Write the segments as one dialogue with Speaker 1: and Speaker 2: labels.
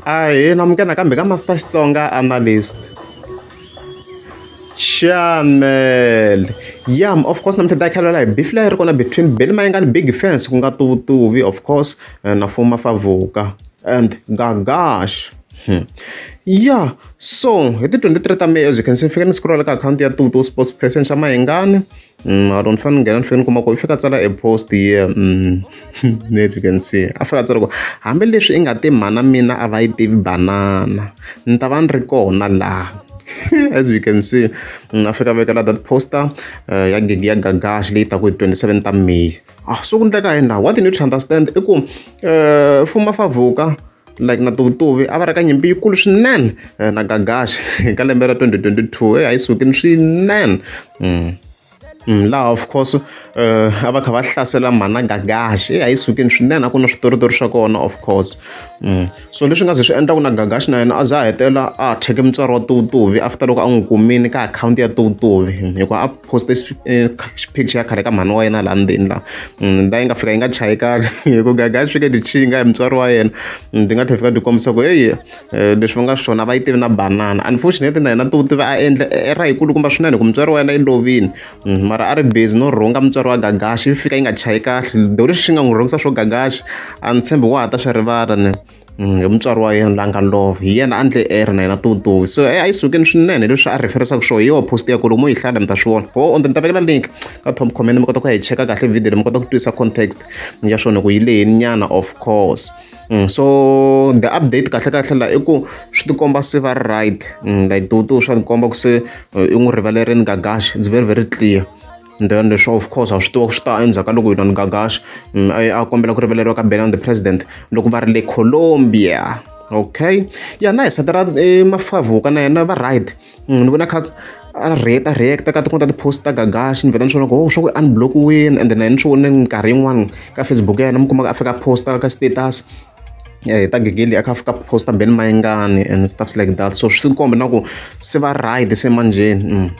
Speaker 1: Ahee namukela nakambe ka Master Xitsonga Analyst Channel. Yeah, of course namuntlha ta khalela hi beef leyi ri kona between Benny Mayengani Big Fans ku nga Tuvutuvi of course na Fuma Favuka and Gagash. Yeah, so hi ti 23 ta May as you can see fika ni scroll ka akhawunti ya Tuvutuvi Sports Person xa Mayengani. Mara ni fanele ni nghena ni fika ni kuma ku i fika a tsala e post here as you can see a fika a tsala ku hambileswi i nga te mhana mina a va yi tivi banana ni ta va ni ri kona laha as you can see a fika a vekela that poster ya gig ya Gagash leyi taku hi 27 ta May. Ah so ku endleka yini laha what you need to understand i ku Fuma Favuka like na Tuvutuvi a va ri ka nyimpi yikulu swinene na Gagash ka lembe ra 2022 eyi a yi sukile swinene. Laha of course a va kha va hlasela mhana Gagash eyi a yi sukile swinene a ku na switoritori swa kona of course. So leswi nga ze swi endla ku na Gagash na yena a za a hetelela a attack-e mutswari wa Tuvutuvi after loko a n'wi kumile ka akhawunti ya Tuvutuvi hikuva a post-e picture ya khale ka mhani wa yena laha ndzeni laha la yi nga fika yi nga chayi kahle hi ku Gagash fike ti chinga hi mutswari wa yena ti nga tlhela fika ti kombisa ku heyi leswi va nga swona va yi tivi na banana unfortunately na yena Tuvutuvi a endle error yikulukumba swinene hi ku mutswari wa yena i lovile mara a ri busy no rhunga mutswari wa Gagash yi fika yi nga chayi kahle though leswi swi nga n'wi rhungisa swo Gagash a ni tshembi wa ha ta swi rivala ne hi mutswari wa yena la nga lova hi yena a endle error na yena Tuvutuvi so a yi sukile swinene leswi a refer-isaka swona hi yona post ya ku loko mo yi hlaya mi ta swi vona ho ni ta vekela link ka top comment mi kota ku ya yi cheka kahle video mi kota ku twisisa context ya swona ku yi lehini nyana of course. So the update kahle kahle la i ku swi tikomba se va ri right like Tuvutuvi swa tikomba ku se i n'wi rivalerini Gagash it's very very clear. Then leswi of course ha swi tiva ku swi ta endzhaku ka loko yena Gagash a kombela ku rivaleriwa ka Benny the President loko va ri le Colombia. Okay ya na hi sati ra Mafavuka na yena va right ni vona kha a react react ka tin'wana ta ti-post ta Gagash ni vheta ni swi vona ku oh swa ku unblock-iwini and na yena ni swi vone minkarhi yin'wani ka Facebook ya yena mi kuma a fika a post-a ka status hi ta gig leyi a kha a fika a post-a Benny Mayengani and stuffs like that so swi tikomba na ku se va right se manjheni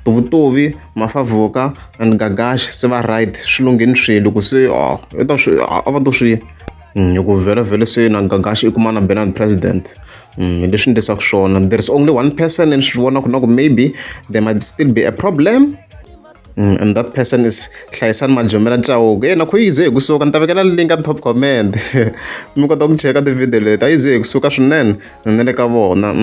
Speaker 1: Tuvutuvi Mafavuka and Gagash se va right swi lunghini swilo ku se i ta swi a va to swi hi ku vhele se na Gagash i kuma na Benny President hi leswi ni twisaka swona there is only one person ni swi vonaka na ku maybe there might still be a problem and that person is Hlayisani Majomela Chauke yena ku yi ze hi kusuka ni ta vekela link ka top comment mi kota ku cheka ti-video leti a yi ze hi kusuka swinene na le ka vona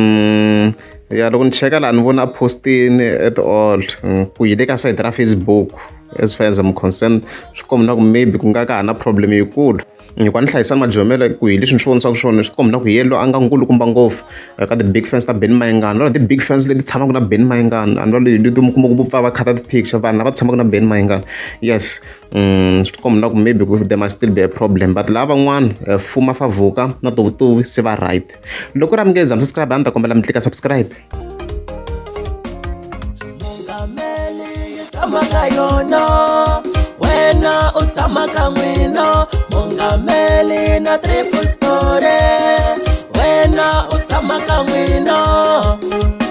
Speaker 1: ya loko ni cheka laha ni vona a post-ini at all ku yi le ka side ra Facebook as far as I'm concerned swi komba na ku maybe ku nga ka ha na problem yikulu hikuva ni Hlayisani Majomela ku hi leswi ni swi vonisaka swona swi komba na ku hi yena loyi a nga nkulukumba ngopfu ka ti-big fans ta Benny Mayengani lona ti-big fans leti tshamaka na Benny Mayengani a ni vula leti mi kuma ku vo pfa va khata ti-picture vanhu lava tshamaka na Benny Mayengani yes swi komba na ku maybe ku there must still be a problem but lava van'wana Fuma Favuka na Tuvutuvi se va right loko ri amukeza mi subscribe a ni ta kombela mi tlika subscribe.
Speaker 2: Tshama ka yona wena u tshama ka n'wina mungameli na triple story wena u tshama ka n'wina.